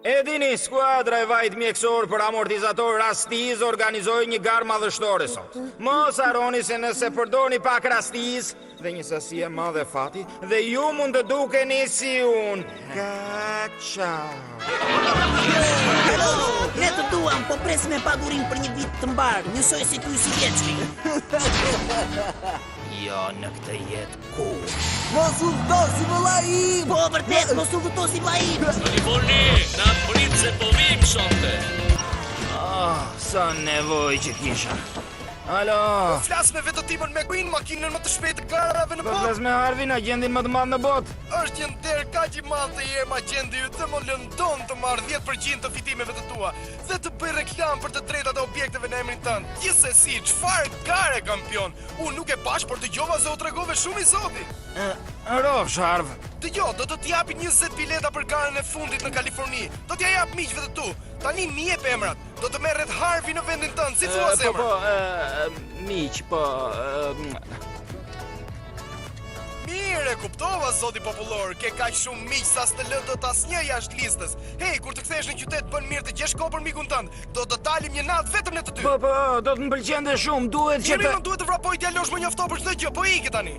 E dini, skuadra e vajit mjekësor për amortizator Rust-eze organizoi një garë madhështore sot. Mos harroni se nëse përdorni pak Rust-eze dhe një sasi e madhe fati, dhe ju mund të dukeni si unë. Kaça. Ne të duam, po presim me padurim për një vit të mbarë, njësoj si ky sivjetshmi. Jo në këtë jetë kurrë. Mos udhëto si vëllai im. Po vërtet, mos udhëto si vëllai im. Kaliforni, na prit se po vim sonte. Oh, sa nevojë që kisha. Alo. Po flas me vetëtimën McQueen, makinën më të shpejtë të garave në Po botë. flas me Harvin, agjentin më të madh në botë. Është një nder kaq i madh të jem agjenti yt dhe më lëndon të marr 10% të fitimeve të tua dhe të bëj reklamë për të drejtat e objekteve në emrin tënd. Gjithsesi, çfarë gare kampion? Unë nuk e pash, por dëgjova se u tregove shumë i zoti. Rofsh, Harv. Dëgjo, do të t'japi 20 bileta për garën e fundit në Kaliforni. Do t'ja jap miqve të tu. Tani mi jep emrat. Do të merret Harvey në vendin tënd, si thua Po, zemër? po, e, miq, po... e, Mirë, e kuptova, zoti popullor, ke kaq shumë miq sa s'të lë dot asnjë jashtë listës. Hej, kur të kthehesh në qytet bën mirë të gjesh kohë për mikun tënd. Do të dalim një natë vetëm ne të dy. Po, po, do të më pëlqente shumë, duhet që Njeri të... më duhet të vrapoj djalosh më njofto për çdo gjë, po iki tani.